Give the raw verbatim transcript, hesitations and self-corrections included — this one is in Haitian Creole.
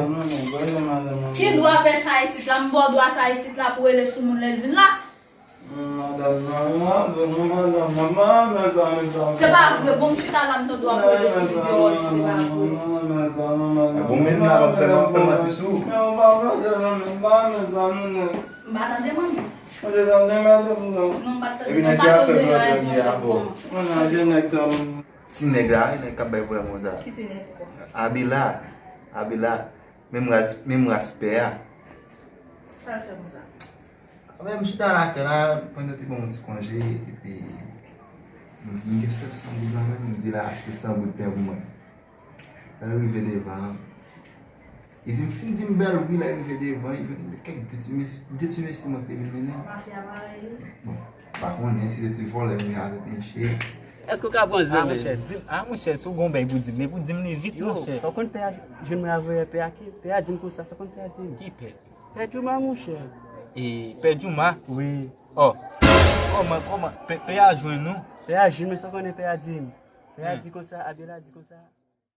Ki dwa pè sa isit la? M ba w dwa sa isit la pou rele sou moun lè l vin la? Madanm nan, madanm nan, madanm nan, mezanmi, mezanmi. Se pa vre, bon, m chita la, m tande w ap rele sou videyo, se pa vre. Bon, men la, w ap fè, w ap fè manti sou. M pa tande, manmi. M pa tande, manmi. Mwen te tande madanm nan. Non, m pa t tande. Epi nèg ki ap fè pwoblèm li a, bon. Mwen nan je nèg sa, manmi. Ti nèg la, wi, nèg k ap bay pwoblèm konsa. Ki ti nèg ankò? Abila. Abila. Menm ras, menm ras pè a. Sa l fè konsa? Anben, m chita lakay la, pandan te ban m yon ti konje, epi m vin gen sèt san goud nan men m, m di l al achte san goud pen pou mwen. Lè l rive devan, li di m fin di m bèl wi, lè l rive devan, li jwenn kèk de ti mesye, de ti mesye mwen te vin mennen. Mafya parèy li. Bon, pa konnen si de ti vòlè m ye avèk mesye. Èske w ka pran zam, monchè? Di m, a, monchè, si w gon bèy pou di m, men pou di m li vit, monchè. Sa w konn pè a jwenn mwen avè pè a ki? Pè a di m konsa, sa w konn pè a di m? Ki pè? Pè Jouma, monchè. E, pè Jouma? Wi. Ò. Kòman, kòman? Pè, pè a jwenn ou? Pè a jwenn mwen, sa w konnen pè a di m? Pè a di konsa, Abela di konsa.